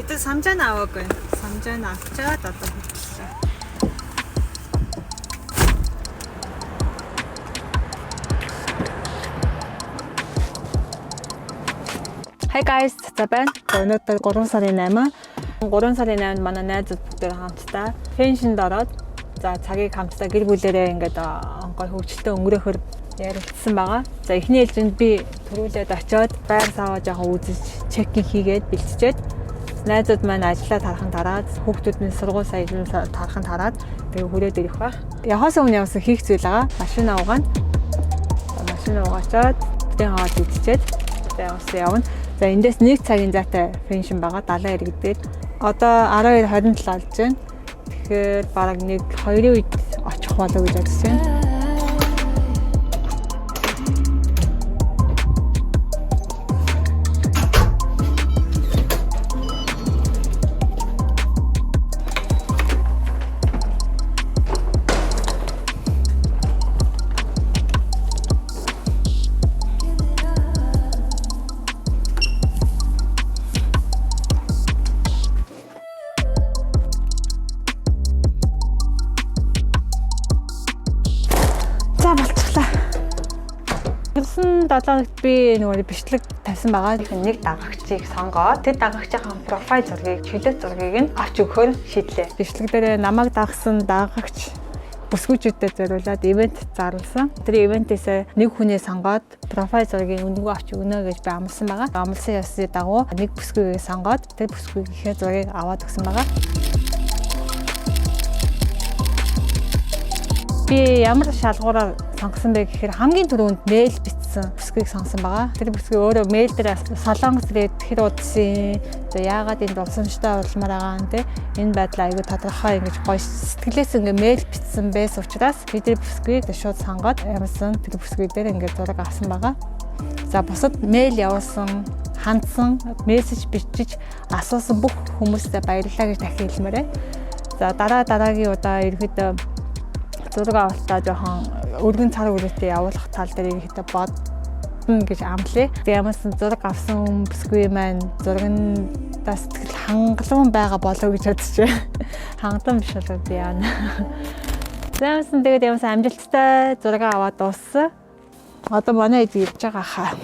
Бид нар самжаа аваагүй. Самжаа авчаад одоо хөтлөө. Hi guys, за байна. Өнөөдөр 3 сарын 8. 3 сарын 8-нд манай найзууд бүгд хамтдаа пеншнд ороод за цагийг хамтдаа гэр бүлэрээ ингээд гоё хөвгөлтэй өнгөрөөхөр ярилцсан байгаа. За эхний ээлжинд би төрүүлээд очиод байр саваа жоохон үзэж чек-ин хийгээд бэлтжээд найзууд маань ажиллаа тархан тараад хүүхдүүд минь сургууль саялан тархан тараад тэгээ хүрээд ирэх байх. Явахаас өмнө явсан хийх зүйл байгаа. Машина угаана. Машина угаачаад бүтэн аваад үзчихэд тэгээ бас явна. За эндээс нэг цагийн зайтай пеншн байгаа далайн ирэг дээр. Одоо 12:27 болж байна. Тэгэхээр бараг нэг 2-ын үед очих болов гэж бодож байна. За болчихлаа. Өнгөрсөн 7 хоногт би нөгөө бичлэг тавьсан байгаа. Нэг дагагчийг сонгоод тэр дагагчийн профайл зургийг, чөлөөт зургийг нь авч өгөхөөр шийдлээ. Бичлэг дээр намайг дагсан дагагч бүсгүүчүүдэд зориулаад ивент зарласан. Тэр ивентээс нэг хүнээ сонгоод профайл зургийг үнэгүй авч өгнө гэж би амласан байгаа. Амласан ёсны дагуу нэг бүсгүйг сонгоод тэр бүсгүйгийнхээ зургийг аваад өгсөн байгаа. Би ямар шалгуураар сонгосон бэ гэхээр хамгийн түрүүнд мэйл бичсэн бүсгийг сонгосон байгаа. Тэр бүсгүй өөрөө мэйл дээр Солонгос ирээд хэр удсан, за яагаад энд дулсамжтай болмоор байгаа юм те. Энэ байдлаа айгүй тодорхой ингэж гоё сэтгэлээс ингээ мэйл бичсэн байсан учраас би тэр бүсгийг шууд сонгоод ямарсан тэр бүсгүй дээр ингээ зураг авсан байгаа. За бусад мэйл явуулсан, хандсан, мессеж бичиж асуусан бүх хүмүүстээ баярлалаа гэж дахин хэлмээр байна. За дараа дараагийн удаа ерөөдөө зураг авалтаа жоохон өргөн цар хүрээтэй явуулах тал дээр ерөнхийдөө бодно гэж амлая. Тэгээ ямарсан зураг авсан бүсгүй маань зургандаа сэтгэл хангалуун байгаа болов гэж бодож байна. Хангалуун биш болоод яана. За ямарсан тэгээд ямарсан амжилттай зураг аваад дууссан. Одоо манай хэд ирж байгаа хаа.